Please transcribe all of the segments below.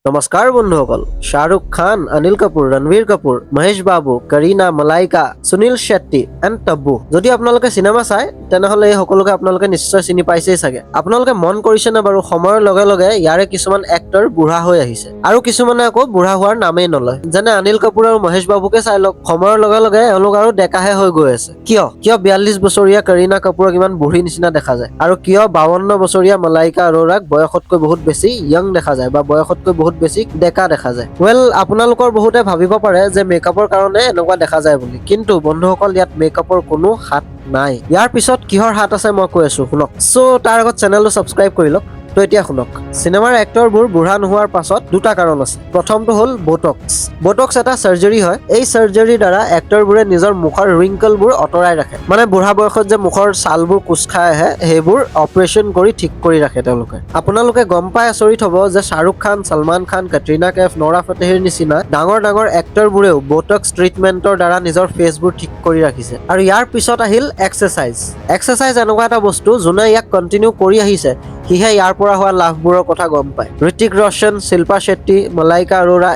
নমস্কাৰ বন্ধুসকল। শ্বাহৰুখ খান, অনিল কাপুৰ, ৰণবীৰ কাপুৰ, মহেশ বাবু, কৰীনা, মালাইকা, সুনীল শেট্টি এণ্ড তব্বু। যদি আপোনালোকে চিনেমা চায়, তেনেহ'লে এই সকলোকে আপোনালোকে নিশ্চয় চিনি পাইছেই চাগে। আপোনালোকে মন কৰিছেনে বাৰু, সময়ৰ লগে লগে ইয়াৰে কিছুমান এক্টৰ বুঢ়া হৈ আহিছে আৰু কিছুমানে আকৌ বুঢ়া হোৱাৰ নামেই নলয়? যেনে অনিল কাপুৰ আৰু মহেশ বাবুকে চাই লওক, সময়ৰ লগে লগে এওঁলোক আৰু ডেকাহে হৈ গৈ আছে। কিয় 42 বছৰীয়া কৰীনা কাপুৰক ইমান বুঢ়ী নিচিনা দেখা যায় আৰু কিয় 52 বছৰীয়া মালাইকা আৰোৰাক বয়সতকৈ বহুত বেছি য়ং দেখা যায় বা বয়সতকৈ বহুত বেছি ডেকা দেখা যায়? ৱেল, আপোনালোকৰ বহুতে ভাবিব পাৰে যে মেকআপৰ কাৰণে এনেকুৱা দেখা যায় বুলি। কিন্তু বন্ধুসকল, ইয়াত মেকআপৰ কোনো হাত নাই। ইয়াৰ পিছত কিহৰ হাত আছে মই কৈ আছো, শুনক। চ' তাৰ আগত চেনেলটো ছাবস্ক্ৰাইব কৰি লওক। তো এতিয়া শুনক, চিনেমাৰ এক্টৰবোৰ বুঢ়া নোহোৱাৰ পাছত দুটা কাৰণ আছে। প্ৰথমটো হ'ল বটক্স। বটক্স এটা চাৰ্জাৰী হয়। এই চাৰ্জাৰীৰ দ্বাৰা এক্টৰবোৰে নিজৰ মুখৰ ৰিংকলবোৰ আঁতৰাই ৰাখে। মানে বুঢ়া বয়সত যে মুখৰ ছালবোৰ কোচ খাই আহে, সেইবোৰ অপাৰেশ্যন কৰি ঠিক কৰি ৰাখে তেওঁলোকে। আপোনালোকে গম পাই আচৰিত হ'ব যে শ্বাহৰুখ খান, ছলমান খান, কেটৰিনা কেফ, নৰা ফতেহিৰ নিচিনা ডাঙৰ ডাঙৰ এক্টৰবোৰেও বটক্স ট্ৰিটমেণ্টৰ দ্বাৰা নিজৰ ফেচবোৰ ঠিক কৰি ৰাখিছে। আৰু ইয়াৰ পিছত আহিল এক্সাৰচাইজ। এক্সাৰচাইজ এনেকুৱা এটা বস্তু, যোনে ইয়াক কণ্টিনিউ কৰি আহিছে সিহে ইয়াৰ পৰা হোৱা লাভবোৰৰ কথা গম পায়। ঋতিক ৰোশন, শিল্পা শেট্টি, মালাইকা আৰোৰা,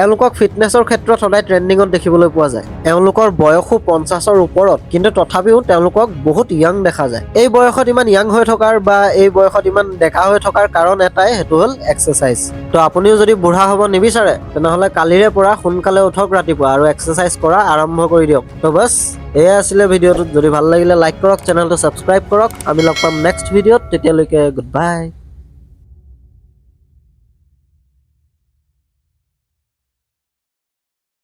এওঁলোকক ফিটনেছৰ ক্ষেত্ৰত সদায় ট্ৰেণ্ডিঙত দেখিবলৈ পোৱা যায়। এওঁলোকৰ বয়সো 50ৰ ওপৰত, কিন্তু তথাপিও তেওঁলোকক বহুত য়াং দেখা যায়। এই বয়সত ইমান য়াং হৈ থকাৰ বা এই বয়সত ইমান ডেকা হৈ থকাৰ কাৰণ এটাই, সেইটো হ'ল এক্সাৰচাইজ। তো আপুনিও যদি বুঢ়া হ'ব নিবিচাৰে, তেনেহ'লে কালিৰে পৰা সোনকালে উঠক ৰাতিপুৱা আৰু এক্সাৰচাইজ কৰা আৰম্ভ কৰি দিয়ক। তো বাছ, এয়াই আছিলে ভিডিঅ'টোত। যদি ভাল লাগিলে লাইক কৰক, চেনেলটো ছাবস্ক্ৰাইব কৰক। আমি লগ পাম নেক্সট ভিডিঅ'ত। তেতিয়ালৈকে গুড বাই।